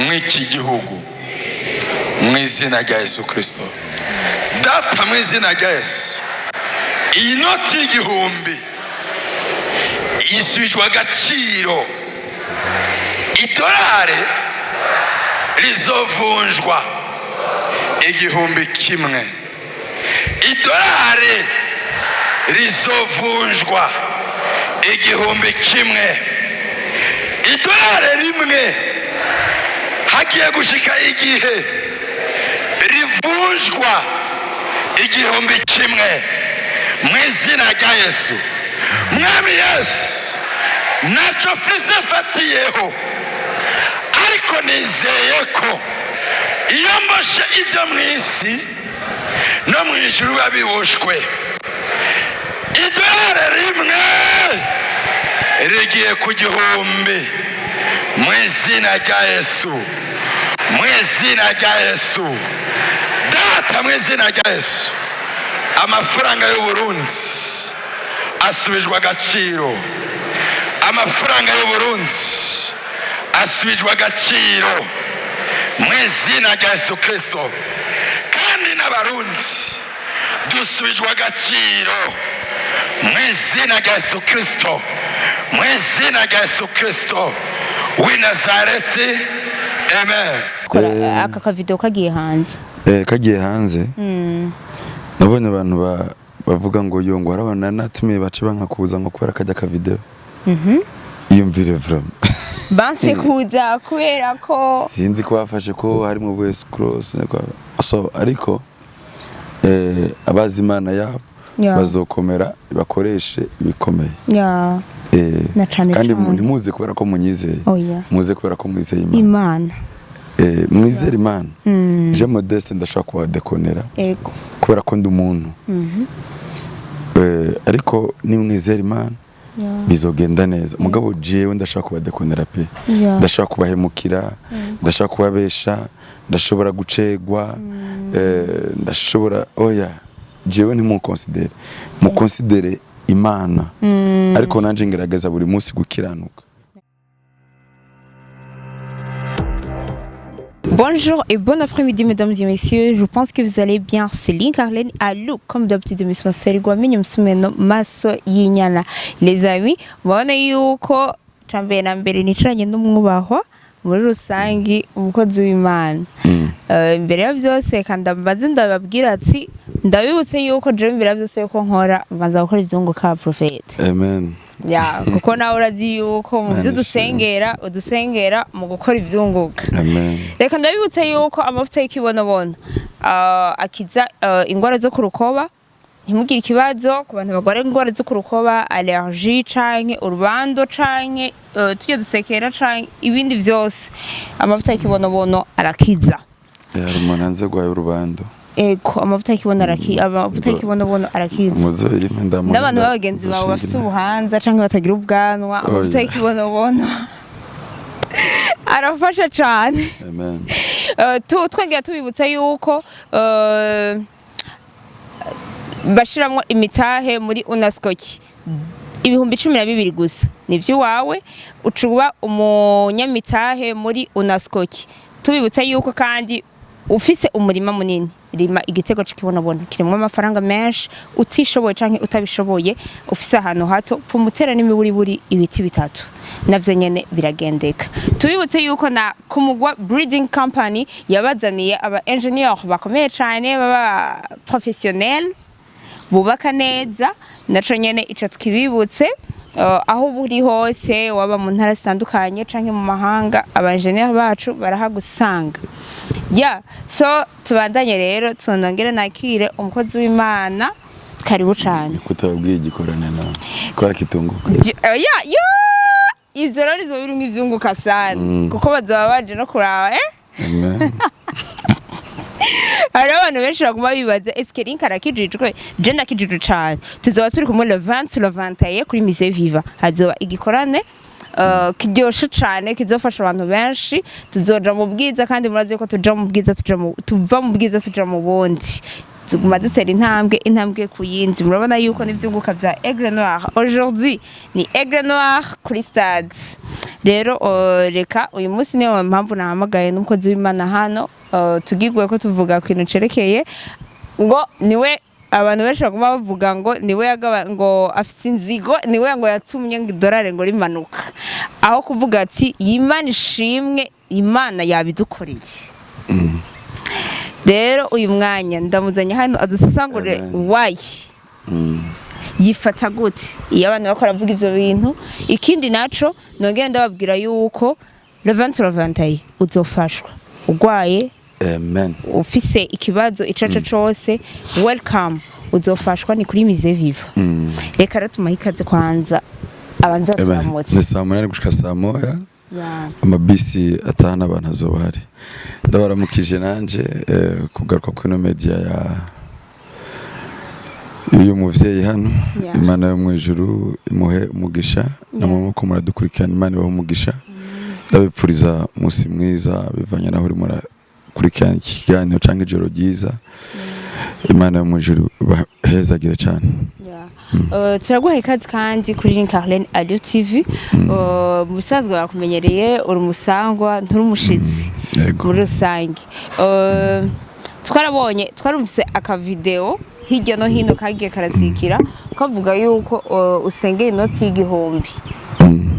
Mw'iki gihugu, mu izina rya Yesu Kirisito. Data, mu izina rya Yesu, iyi noti y'igihumbi isubijwe agaciro. Idolari rizovunjwa 1000. Idolari rizovunjwa 1000. Idolari rimwe hagiye gushika igihe rivunjwa 1000, mu izina rya Yesu. Mwami Yesu, ntacyo mfise fatiyeho, ariko nizeye ko iyo mboshe ibyo mu isi, no mu ijuru biba biboshwe. Idolari rimwe rigiye ku 1000, mu izina rya Yesu, mu izina rya Yesu. Data, mu izina rya Yesu, amafaranga y'Uburundi asubijwe agaciro. Amafaranga y'Uburundi asubijwe agaciro mu izina rya Yesu Kirisito. Kandi n'Abarundi dusubijwe agaciro mu izina rya Yesu Kirisito, mu izina rya Yesu Kirisito w'i Nazareti, amen. Kora aka kavideo kagiye hanze. Kagiye hanze, nabonye abantu bavuga ngo yo, ngo harabana natumiye bace banka kuza ngo kubera kajya ka video. Iyumvire vraiment. Banse kuza kubera ko Sinzi ko bafashe ko harimo West Cross so, ariko abazi Imana yabo bazokomera bakoreshe ibikomeye. Na cane Kandi cane. ntimuze kubera ko munyizeye, Oya. muze kubera ko mwizeye Imana. Imana. Mwizere Imana. Je Modeste ndashobora kubadekonera kubera ko ndi umuntu. Ariko nimwizera Imana, bizogenda neza. Mugabo jewe ndashaka kubadekonera pe. Ndashaka kubahemukira, ndashaka kubabesha, ndashobora gucegwa, ndashobora, oya, jewe ntimukonsidere, mukonsidere Imana. Ariko nanje ngerageza buri munsi gukiranuka. Bonjour et bon après-midi, mesdames et messieurs, je pense que vous allez bien. C'est Link Arlene Alou, comme d'habitude, Miss Maserigwa minyu msumeno maso y'inyana. Les amis, mubona yuko cambere na mbere nicaranye n'umwubahwa muri rusangi, umukozi w'Imana. Imbere ya byose kandi mbanze ndababwira ati ndabibutse yuko jewe imbere ya byose yuko nkora, mbanza gukora ivyunguka, prophète. Amen. Ya, kuko nawe urazi yuko mu Imana byo udusengera, udusengera mu gukora ivyunguka. Amen. Reka ndabibutse yuko amavuta y'ikibonobono akiza ingwara zo ku rukoba. Ntimugire ikibazo ku bantu barwara ingwara zo ku rukoba, allergie canke urubando canke tujye dusekera canke ibindi vyose, amavuta y'ikibonobono arakiza. Hari umuntu anze gwaye urubando. Ego, amavuta y'ikibono arakiza, amavuta y'ikibonobono arakiza. Muzoyime ndamu N'abantu b'abagenzi bawe bafite ubuhanza canke batagira ubwanwa, amavuta Oya. y'ikibonobono arafasha cane. Amen. Twongera tubibutsa yuko bashiramwo imitahe muri unaskoki 12,000 gusa, nivyo iwawe uca uba umunyamitahe muri unaskoki. Tubibutsa yuko kandi ufise umurima munini, rima igitego c'ikibonobono, kirimwo amafaranga menshi. Utishoboye canke utabishoboye, ufise ahantu hato, pfuma utera n'imiburiburi ibiti bitatu, navyo nyene biragendeka. Tubibutse yuko na Kumugwa Breeding Company yabazaniye aba engineer bakomeye cane, baba professionnel, bubaka neza. Naco nyene ico tukibibutse. Aho buri hose, waba mu ntara zitandukanye canke mu mahanga, aba engineer bacu barahagusanga. Ya, so tubandanye rero, tunongere nakire umukozi w'Imana. Karibu cane. Kutababwiye igikorane nawe kubera kitunguka. Ya yo, ivyo rero ivyo birimwo ivyunguka sana, kuko bazoba baje no kuraba. Amen. Hariho abantu benshi baguma bibaza: eske Link arakijijwe? Je ndakijijwe cane. Tuzoba turi kumwe le 20, le 21 kuri Musée Viva. Hazoba igikorane kiryoshe cane, kizofasha abantu benshi. Tuzoja mu bwiza, kandi murazi ko tuja mu bwiza, tuja mu tuva mu bwiza tuja mu bundi. Tuguma dutera intambwe, intambwe ku yindi. Murabona yuko n'ivyunguka vya Aigle Noir aujourd'hui ni Aigle Noir kuri stade. Rero reka uyu munsi niyo mpamvu nahamagaye n'umukozi w'Imana hano, tugigwe ko tuvuga ku kintu cerekeye ngo niwe abantu benshi baguma bavuga ngo niwe yagaba, ngo afite inzigo, niwe ngo yatumye ngo idolari ngo rimanuka, aho kuvuga ati: "Imana ishimwe, Imana yabidukoreye." Rero uyu mwanya ndamuzanye hano adusesangure. Amen. Wayi yifata gute iyo abantu bakora bavuga ivyo bintu? Ikindi naco nongera ndababwira yuko le 20 uzofashwa ugwaye, Amen. ufise ikibazo ico arico cose, welcome, uzofashwa, ni kuri Mise Viva. Reka rero tumuhe ikaze kwanza, abanza Amen. turamutse. Ni saa 8 gushika saa 1. Yeah. Amabisi atahana abantu azoba ahari. Ndabaramukije nanje, kugaruka kuri ino media ya uyu muvyeyi hano. Imana yo mu ijuru imuhe umugisha, namwe muko muradukurikirana, Imana ibahe umugisha. Ndabipfuriza umunsi mwiza bivanye naho urimo murakurikirana iki kiganiro, cyangwa ijoro ryiza. Imana yo mu ijuru ibahezagire cyane. Yeah. Turaguha ikaze kandi kuri Jean Carlene Audio TV. Mu bisanzwe barakumenyereye, uri umusangwa, nturi umushitsi. Yego. Muri rusange, twarabonye, twarumvise akavideo hirya no hino kagiye karasikira kavuga yuko usengera inoti y'igihumbi.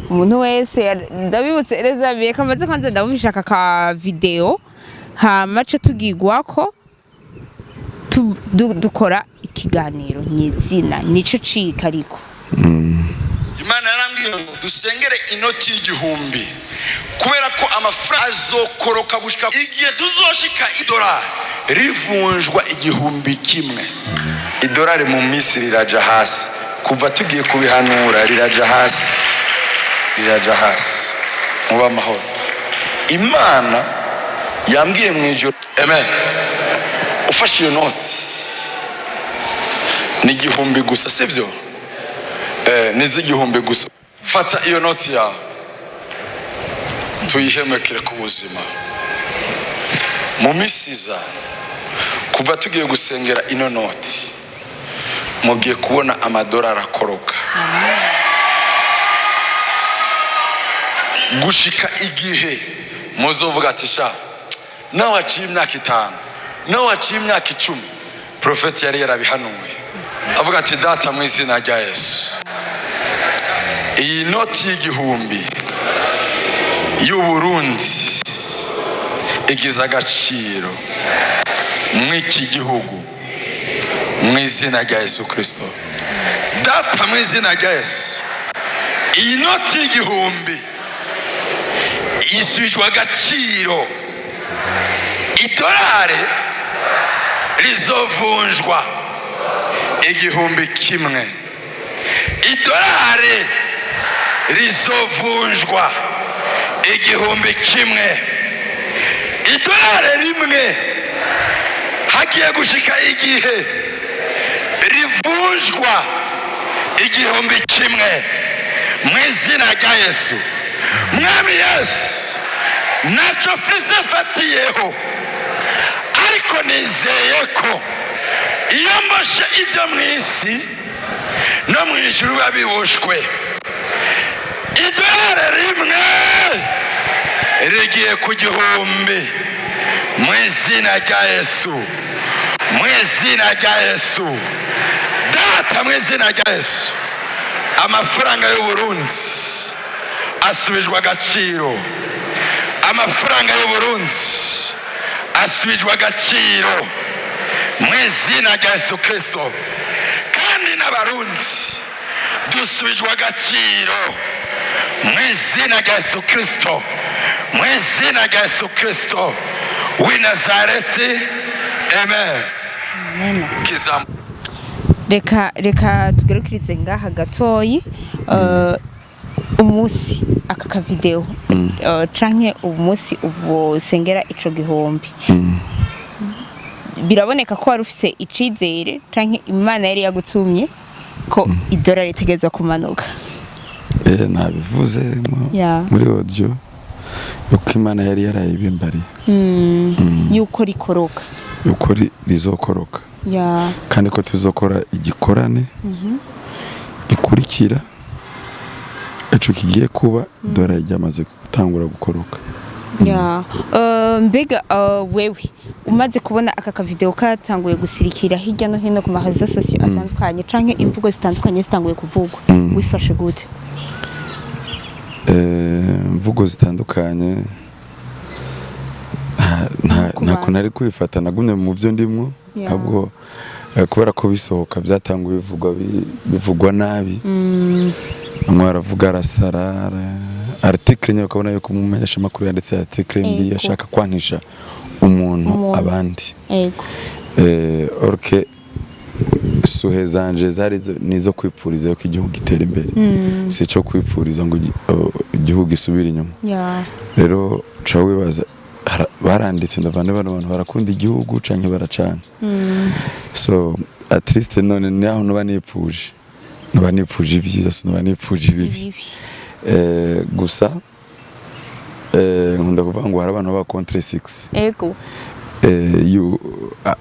Umuntu wese ndabibutse neza biye kamaze kwanza ndamubisha aka ka video, hama ce tugigwako dukora ikiganiro nyizina nico cika ariko. Imana yarambwiye ngo dusengere inoti y'igihumbi kubera ko amafaranga azokoroka gushika igihe tuzoshika idolari rivunjwa 1000. Idolari mu minsi riraja hasi. Kuva tugiye kubihanura riraja hasi, riraja hasi. Muba amahoro. Imana yambwiye mu ijoro, amen. Ufashe iyo noti ni 1000 gusa, sibyo? Ni iz'igihumbi gusa. Fata iyo noti yawe tuyihemekere ku buzima. Mu minsi iza, kuva tugiye gusengera ino noti, mugiye kubona amadolari akoroka gushika igihe muzovuga ati: "Sha, nawe waciye imyaka 5, nawe waciye imyaka 10, profeti yari yarabihanuye." Avuga ati: "Data, mu izina rya Yesu, iyi noti y'igihumbi y'Uburundi igize agaciro mw'iki gihugu mu izina rya Yesu Kirisito. Data, mu izina rya Yesu, iyi noti y'igihumbi isubijwe agaciro. Idolari rizovunjwa 1000. Idolari rizovunjwa 1000. Idolari rimwe hagiye gushika igihe rivunjwa 1000 mu izina rya Yesu. Mwami Yesu, ntacyo mfise mfatiyeho, ariko nizeye ko iyo mboshe ibyo mu isi, no mu ijuru biba biboshwe. Idolari rimwe rigiye ku 1000 mu izina rya Yesu, mu izina rya Yesu. Data, mu izina rya Yesu, amafaranga y'Uburundi asubijwe agaciro. Amafaranga y'Uburundi asubijwe agaciro mu izina rya Yesu Kirisito. Kandi n'Abarundi dusubijwe agaciro mu izina rya Yesu Kirisito, mu izina rya Yesu Kirisito w'i Nazareti, amen." Amen. Kizamu. Reka tugarukirize ngaha gatoyi. Umunsi aka kavideo canke umunsi ubusengera ico gihumbi, biraboneka ko wari ufise icizere canke Imana yari yagutumye ko idolari ritegerezwa kumanuka. Nabivuze muri audio yuko Imana yari yarayibimbariye Yuko rikoroka. Yuko rizokoroka. Kandi ko tuzokora igikorane gikurikira ico kigiye kuba, idolari ryamaze gutangura gukoroka. Ya. Mbega wewe umaze kubona aka kavideo katanguye gusirikira hirya no hino ku ma réseaux sociaux atandukanye canke imvugo zitandukanye zitanguye kuvugwa, wifashe gute? Imvugo zitandukanye, Ku ntako bantu. nari kwifata, nagumye mu byo ndimwo. Ahubwo kubera ko bisohoka byatanguye bivugwa bivugwa nabi, bamwe baravuga arasarara, article nyine ukabona yuko umumenyesha makuru yanditse article mbi, ashaka kwankisha umuntu Umuntu. abandi. Orke suhe zanje zari nizo kwipfuriza yuko igihugu gitera imbere, si cyo kwipfuriza ngo igihugu gisubire inyuma. Rero uca wibaza, baranditse, ndavana bano bantu barakunda igihugu canke baracana. So at least none naho nuba nipfuje ibyiza, sinuba nipfuje ibibi. Ibibi. Gusa nkunda kuvuga ngo hari abantu baba contre 6.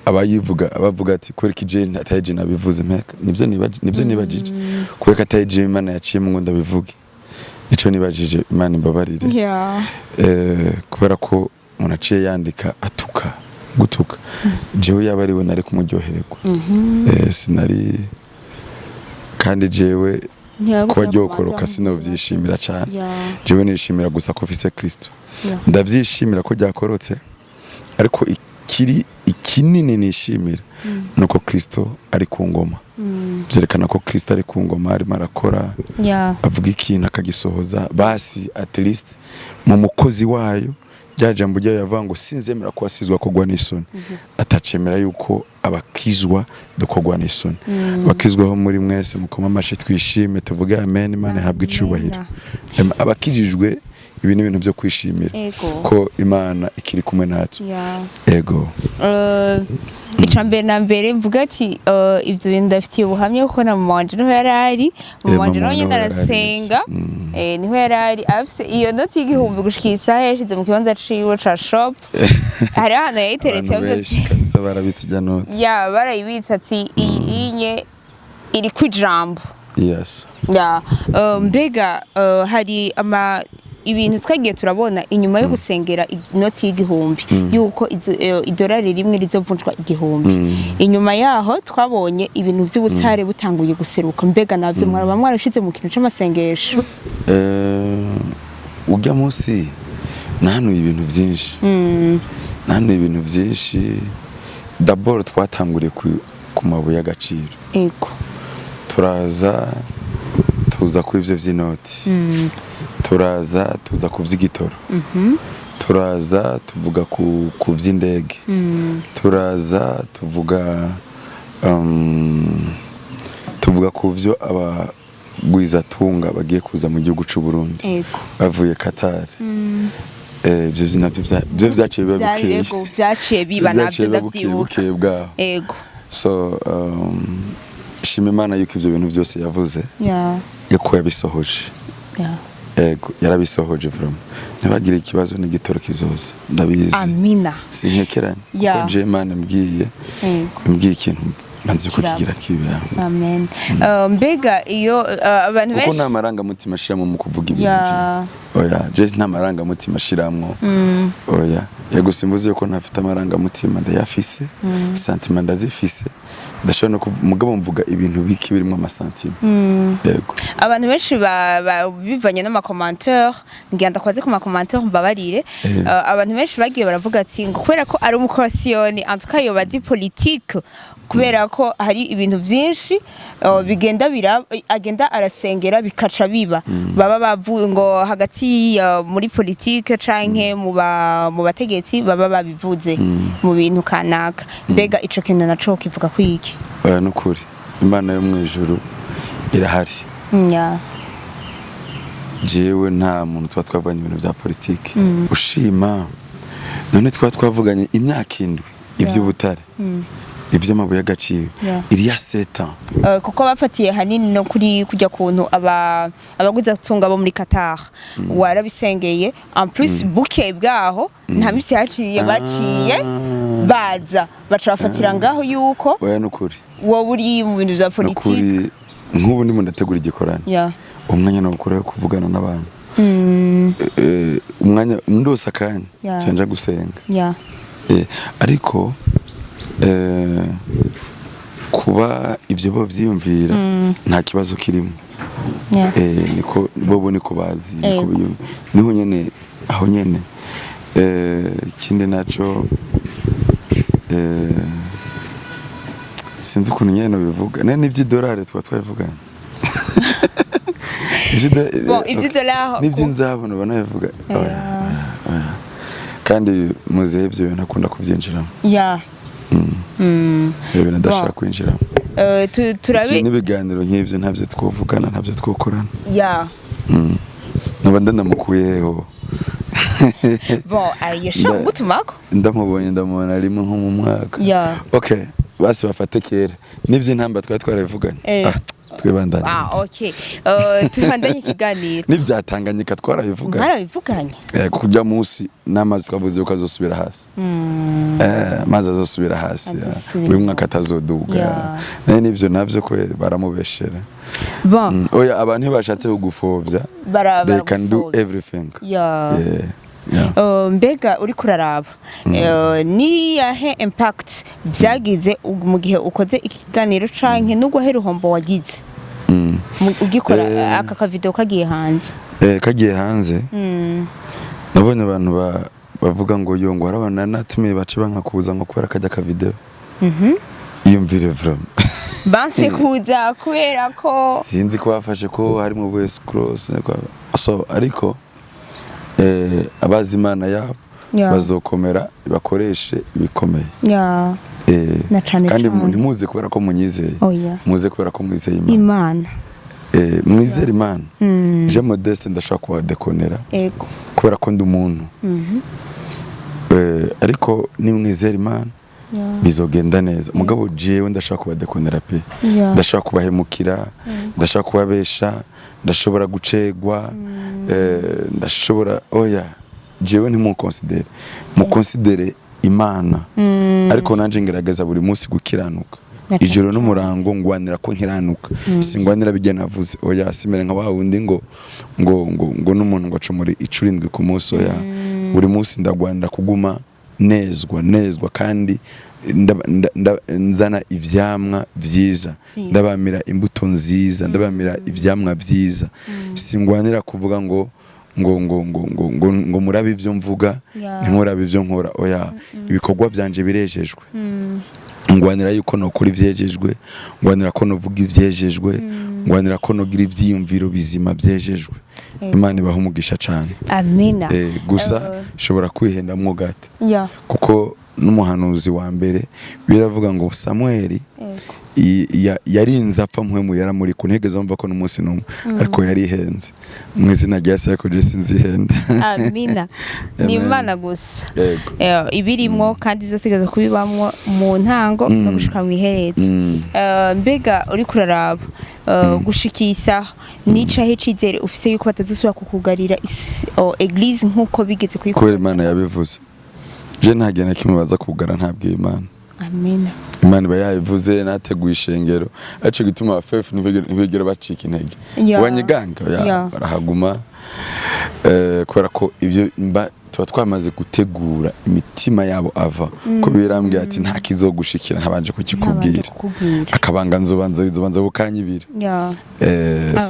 Abayivuga abavuga ati kubera ko je atari je nabivuze, mpeka nibyo nibyo nibajije, kubera ko atari je Imana yaciyemo ngo ndabivuge, nico nibajije, Imana imbabarire. Kubera ko umuntu aciye yandika atuka gutuka, jewe yaba ari we nari kumuryohererwa. Sinari kandi jewe kuba ryokoroka sinovyishimira cyane. Jewe nishimira gusa ko mfise Kristo. Ndavyishimira ko ryakorotse, ariko ikiri ikinini nishimira nuko Kristo ari ku ngoma. Byerekana ko Kristo ari ku ngoma, arimo arakora, avuga ikintu akagisohoza. Basi at least mu mukozi wayo, rya jambo ryayo yavuga ngo sinzemera ko wasizwa kogwa n'isoni, atacemera yuko abakizwa dukogwa n'isoni. Abakizwaho muri mwese mukoma amashi, twishime, tuvuge amen, Imana ihabwe icubahiro. Abakijijwe, ibi ni ibintu byo kwishimira ko Imana ikiri kumwe natwe. Ego. Ica mbere na mbere mvuga ati ibyo bintu ndafitiye ubuhamya kuko na mama wanje niho yari ari. Mama wanje mama nawe nyine niho yari ari, arasenga. Niho yari ari afise iyo noti y'igihumbi, gushika iyi saha yashize mu kibanza ciwe ca shop, hariho ahantu yayiteretse. Abantu Yavuze benshi ati kabisa barabitse ijya noti. Ya, barayibitse, ati iyi inye iri kwijambo. Ya, mbega hari ama ibintu twagiye turabona inyuma yo gusengera inoti y'igihumbi, yuko idolari rimwe rizovunjwa 1000. Inyuma yaho twabonye ibintu by'ubutare butanguye guseruka. Mbega navyo mwaraba mwarashize mu kintu c'amasengesho? Ujya munsi nahanuye ibintu byinshi, nahanuye ibintu byinshi. D'abord twatanguriye ku mabuye y'agaciro, turaza tuza ku ivyo vy'inoti, turaza tuza ku vy'igitoro, turaza tuvuga ku vy'indege, turaza tuvuga ku vyo abagwizatunga bagiye kuza mu gihugu c'u Burundi bavuye Qatar. Ivyo navyo byo vyaciye biba bukeye. Ego, vyaciye biba. Ivyo vyaciye Navyo biba bukeye, ndavyibuka. bukeye bwaho. So shima Imana yuko ivyo bintu byose yavuze yuko yabisohoje. Ego, yarabisohoje vraiment. Ntibagire ikibazo n'igitoro kizoza, ndabizi. Amina. Sinkekeranye, kuko je Imana mbwiye mbwiye ikintu, manze ko Kiraba. kigira kibe. Amen. Mbega iyo abantu Kuko benshi nta marangamutima ashiramo mu kuvuga ibintu. Je, oya, je nta marangamutima ashiramwo, oya. Yego, simvuze yuko ntafite amarangamutima, ndayafise, sentiments ndazifise, ndashobora no mugabo mvuga ibintu biki birimo ama sentiments. Yego. Abantu benshi bivanye n'ama commentaires, ngira ndakwaze ku ma commentaires, mbabarire. Abantu benshi bagiye baravuga ati ngo kubera ko ari umukorasiyoni, en tout cas yoba azi politique, kubera ko hari ibintu byinshi bigenda bira agenda arasengera bikaca biba, baba bavuye ngo hagati muri politique canke mu bategetsi baba babivuze mu bintu kanaka. Mbega ico kintu naco kivuga kwiki? Oya, nukuri Imana yo mu ijuru irahari. Jewe nta muntu tuba twavuganye ibintu bya politiki. Ushima none twaba twavuganye imyaka 7 iby'ubutare. Ivy'amabuye y'agaciro il y a 7 ans. Kuko bafatiye hanini no kuri kujya kuntu aba abaguzatunga bo muri Qatar warabisengeye. En plus, buke bwaho nta misi haciye baciye baza baca bafatira ngaho yuko Oya, nukuri. Wowe uri mu bintu vya politiki. Nukuri, nk'ubu ndimo ndategura igikorane, umwanya nawukora wo kuvugana n'abantu. Umwanya ndose, akanya, nca gusenga. Ariko kuba ibyo bo vyiyumvira, nta kibazo kirimo. Niko bobo, niko bazi, niko biyumva, niho nyene, aho nyene. Ikindi naco, sinzi ukuntu nyene nobivuga ne n'ivy'idolari tuba twabivuganye. Bon, ivy'idolari. N'ivy'inzahabu noba nabivuga. Oya, oya, oya. Kandi muzehe ivyo bintu akunda kuvyinjiramo. Ibyo bintu adashaka Bon. kwinjiramo. Turabi Iki n'ibiganiro nk'ivyo ntabyo twovugana, ntabyo twokorana. Noba ndanamukuyeho. Bon, yashobora kugutumako. Ndamubonye, ndamubona rimwe nko mu mwaka. Okay, basi bafate kera n'ivy'intamba twari twarabivuganye. Ah, twibandanye. Ah, okay, tubandanye ikiganiro. N'ivyatanganyika twarabivuganye. Mwarabivuganye. Kujya munsi n'amazi twavuze yuko azosubira hasi. Amazi azosubira hasi. Azosubira. Uyu mwaka atazoduga. N'ivyo navyo kweri baramubeshera. Bon. Oya, abantu iyo bashatse kugupfobya, they can do baragupfobya. everything. Yeah. Mbega uri kuraraba, ni yahe impact byagize mu gihe ukoze iki kiganiro canke n'ugwahe ruhombo wagize ugikora aka kavideo kagiye hanze? Kagiye hanze, nabonye abantu bavuga ngo yo, ngo harabana natumiye bace banka kuza ngo kubera kajya ka video. Iyumvire vraiment. Banse kuza kubera ko Sinzi ko bafashe ko harimo West Cross, so ariko abazi Imana yabo bazokomera bakoreshe ibikomeye. Na cane Kandi cane. ntimuze kubera ko munyizeye, Oya. muze kubera ko mwizeye Imana. Imana. Mwizere Imana. Je Modeste ndashobora kubadekonera kubera ko ndi umuntu. Ariko nimwizera Imana, bizogenda neza. Mugabo jewe ndashaka kubadekonera pe. Ndashaka kubahemukira, ndashaka kubabesha, ndashobora gucegwa, ndashobora, oya, jewe ntimukonsidere, mukonsidere Imana. Ariko nanje ngerageza buri munsi gukiranuka. Na cane. Ijoro n'umurango ngwanira ko nkiranuka, singwanira bijya navuze, oya. Simere nka wa wundi ngo n'umuntu ngo acumure 7 ku munsi, oya. Buri munsi ndagwanira kuguma nezwa nezwa, kandi nzana ivyamwa vyiza. Vyiza. Ndabamira imbuto nziza, ndabamira ivyamwa vyiza. Singwanira kuvuga ngo murabe ivyo mvuga, ntimurabe ivyo nkora, oya. Ibikorwa vyanje birejejwe. Ngwanira yuko nokora ivyejejwe, ngwanira ko novuga ivyejejwe, ngwanira ko nogira ivyiyumviro bizima vyejejwe. Imana ibaha umugisha cane. Amina. Gusa shobora kwihendamwo gato, kuko n'umuhanuzi wa mbere biravuga ngo Samueli yarinze apfa mpwemu yaramuri ku ntegeze mva ko n'umunsi n'umwe, ariko yarihenze mu izina rya Yesu. Ariko je sinzihenda. Amina, ni Amen. Imana gusa. Yego. Ibirimwo kandi byose kubibamwo mu ntango no gushika mu iherezo. Mbega uri kuraraba, gushikisha nicahe icizere ufise yuko batazosubira kukugarira église nk'uko bigeze kuyikora? Kubera Imana yabivuze, je nta gihe na kimwe baza kugara ntabwiye Imana. Amina. Imana iba yabivuze, nateguye ishengero, arico gituma abafefu ntibigera bacika intege. Wanyiganga ya, barahaguma, kubera ko ibyo mba tuba twamaze gutegura imitima yabo ava ko birambwira ati nta kizogushikira ntabanje kukikubwira. Ntabanje kukubwira. Akabanga nzobanza bukanyibira.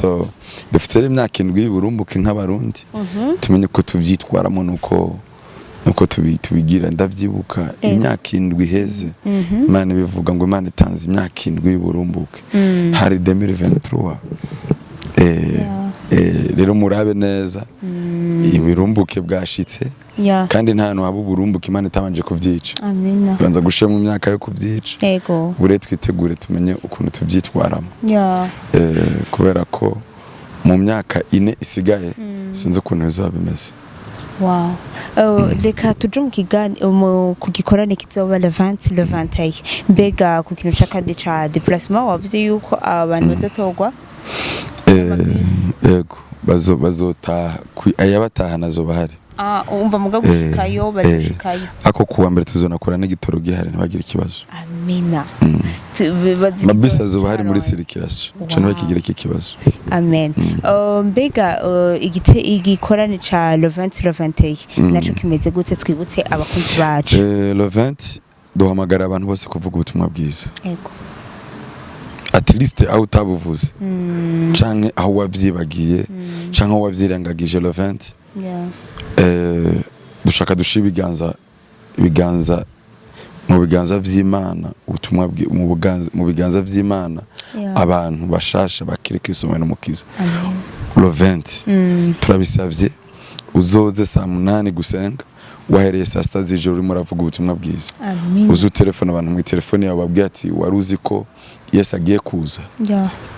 So dufite rero imyaka 7 y'uburumbuke nk'Abarundi, tumenye ko tubyitwaramo nuko tubigira. Ndavyibuka imyaka 7 iheze, Imana ibivuga ngo Imana itanze imyaka 7 y'uburumbuke, hari 2023. Rero murabe neza, ibirumbuke bwashitse, kandi nta hantu haba uburumbuke Imana itabanje kuvyica. Amina. Banza gushira mu myaka yo kuvyica. Bure twitegure, tumenye ukuntu tubyitwaramo. Kubera ko mu myaka 4 isigaye sinzi ukuntu bizaba bimeze. Wow. Reka tuje mu ku gikorane kizoba le 20, le 21. Mbega ku kintu c'akandi ca déplacement, wavuze yuko abantu bazotorwa amabisi. Yego, bazotaha ayabatahana azoba ahari. Ah, umva, muga gushikayo, bazoshikayo. Ako kuwa mbere tuzonakora n'igitoro gihari, ntibagire ikibazo. Amina. Amabisi azoba ahari muri circulation ico, ntibakigire iki kibazo. Amen. Mbega igikorane ca le 20, le 21 naco kimeze gute? Twibutse abakunzi bacu. Le 20 duhamagara abantu bose kuvuga ubutumwa bwiza, at least aho utabuvuze canke aho wavyibagiye canke aho wavyirengagije, le 20 dushaka dushira ibiganza mu biganza vy'Imana, ubutumwa mu biganza vy'Imana, abantu bashasha bakire Kristo mwene n'Umukiza. Amen. Le 20 turabisavye, uzoze saa 8 gusenga, wahereye saa 6 z'ijoro urimo uravuga ubutumwa bwiza. Amen. Uze utelefone abantu mu telefone yawe, babwiye ati: "Wari uzi ko Yesu agiye kuza?"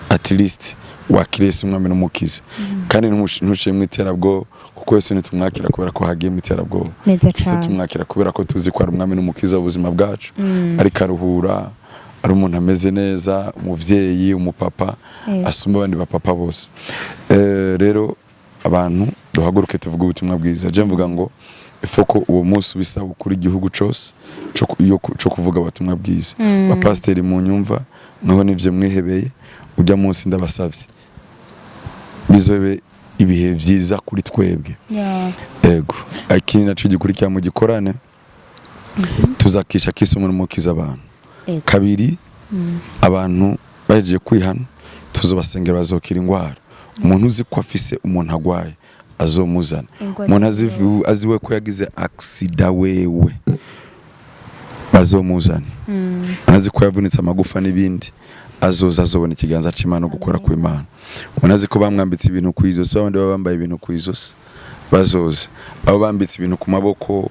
At least wakire Yesu umwami n'Umukiza, kandi ntushire mu iterabwoba, kuko Yesu ntitumwakira kubera ko hagiye mu iterabwoba. Neza Yesu cane. tumwakira kubera ko tuzi ko ari umwami n'Umukiza w'ubuzima bwacu, ariko aruhura, ari umuntu ameze neza, umuvyeyi, umupapa asumba abandi bapapa bose. Rero abantu duhaguruke tuvuge ubutumwa bwiza. Je mvuga ngo ifoko uwo munsi ubisaba kuri igihugu cose co kuvuga ubutumwa bwiza. Bapasiteri mu nyumva naho nivyo mwihebeye ujya munsi, ndabasavye bizobe ibihe vyiza kuri twebwe. Ego, ikindi naco gikurikira mu gikorane, tuzakisha kisomo n'Umukiza abantu. Kabiri, abantu bahejeje kwihana tuzobasengera, bazokira ingwara. Umuntu uzi ko afise umuntu agwaye azomuzana. Ingwara. Umuntu aziwe ko yagize accident wewe bazomuzana. Umuntu azi ko yavunitse amagufa n'ibindi azoza, azobona ikiganza c'Imana, gukora kw'Imana. Umuntu azi ko bamwambitse ibintu ku izosi, abandi baba bambaye ibintu ku izosi bazoza, abo bambitse ibintu ku maboko,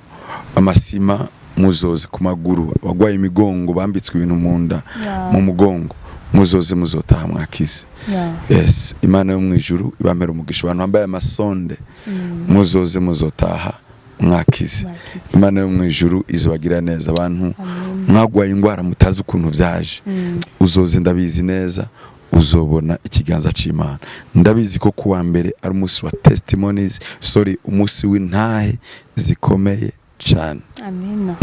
amasima, muzoze, ku maguru, abagwaye imigongo, bambitswe ibintu mu nda, mu mugongo, muzoze, muzotaha mwakize. Yes, Imana yo mu ijuru ibamera umugisha. Abantu bambaye amasonde muzoze, muzotaha mwakize. Mwakize. Imana yo mu ijuru izobagira neza. Abantu mwagwaye indwara mutazi ukuntu vyaje, uzoze, ndabizi neza uzobona ikiganza c'Imana. Ndabizi ko kuwa mbere ari umunsi wa testimonies, sorry, umunsi w'intahe zikomeye cane. Amina.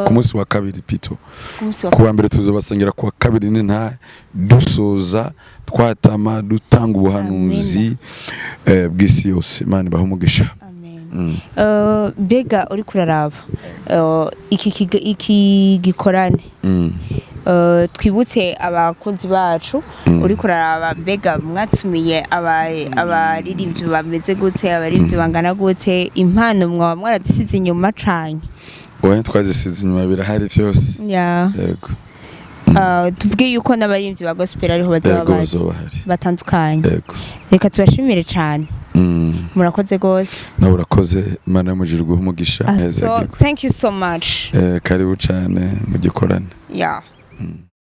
Ku munsi wa kabiri pito. Ku munsi wa Ku wa mbere tuzobasengera, ku wa kabiri n'intahe, dusoza twatama dutanga ubuhanuzi bw'isi yose. Imana ibahe umugisha. Amen. Mbega uri kuraraba iki gikorane, twibutse abakunzi bacu, uri kuraraba mbega mwatumiye abaririmbyi bameze gute, abaririmbyi bangana gute, impano mwaba mwarazisize inyuma cane? Oya, twazisize inyuma, birahari vyose. Yego. Tuvuge yuko n'abaririmbyi ba gospel ariho bazoba Yego, bari bazoba bahari. batandukanye. Yego. Reka tubashimire cane. Murakoze gose. Nawe urakoze, Imana yo mu ijuru iguhe umugisha. So Hezagirwe. thank you so much. Karibu cane mu gikorane.